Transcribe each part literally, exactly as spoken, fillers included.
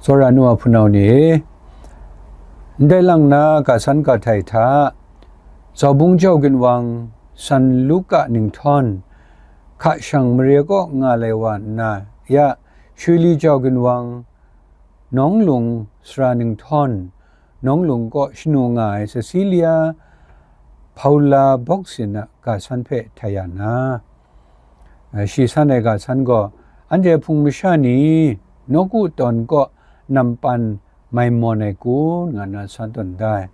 Tsawra nu a hpunau ni, ndai lang na ga san ga htai hta, Zaubung jau ginwang, San Luka ninghtawn, hka shang mare kaw nga lai wa nna, ya, Shuli jau ginwang, Nawng Lung sara ninghtawn, Nawng Lung kaw shanu nga ai Cecilia Paula Boksin a ga san hpe htai ya na, shi san ai ga san gaw, anhte Hpung masha ni nawku tawn kaw nampan mai mawn ai kun, nga na san tawn da ai.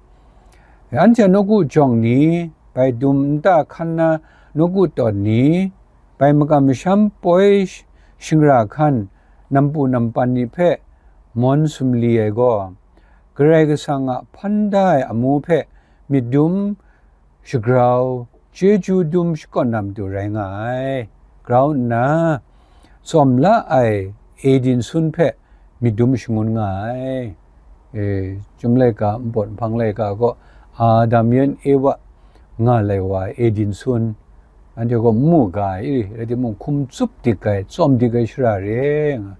Anhte nawku jawng ni, bai dum nta hkan na nawku tawn ni, bai makam masham poi shingra hkan nampu nampan ni hpe mawn sumli ai gaw, Karai Kasang a hpan da ai amu hpe myit dum shagrau, chyeju dum shakawn na matu rai nga ai. Grau nna, tsawm la ai Edin sun hpe myit dum shangun nga ai. E, Chyum laika, npawt nhpang laika gaw, Adam yan Ewa nga lai wa ai Edin sun, anhte gaw n mu ga ai, rai timung, hkum tsup dik ai, tsawm dik ai shara re nga.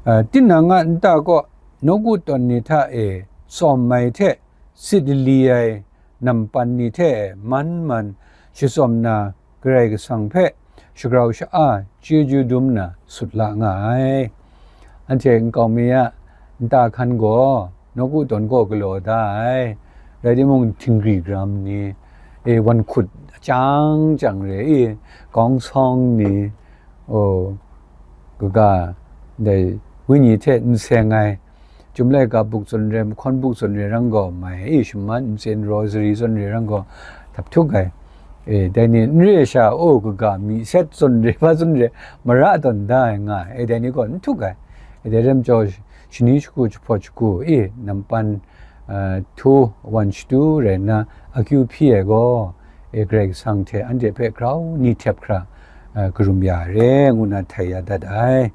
A, tinang a nta kaw, nawku tawn ni hta e tsawm ai hte sit lali ai nampan ni hte man man shatsawm na, Karai Kasang hpe shagrau sha-a chyeju dum na sut la nga ai. Anhte nkau mi a nta hkan gaw nawku tawn kaw galaw da ai, rai timung, htinggri gram ni, e, wan hkut chyang chyang re, e, gawng sawng ni, o, kaga, dai, wenyi hte n seng ai, Chyum laika buk tsun re, mahkawn buk tsun re rang gaw mai, e, shaman ntsen rosary tsun re rang gaw, dap htuk ai. E, dai ni n re sha, o, kaga, mi set tsun re, hpa tsun re, mara tawn da ai nga ai, e, dai ni gaw n htuk ai. E, dai rem jaw, shani shagu, jahpawt shagu, e, nampan, a, htu wan shatu rai nna, akyu hpyi ai gaw, e, Karai Kasang hte anhte hpe grau ni htep hkra, a, karum ya re, ngu na htai ya dat ai.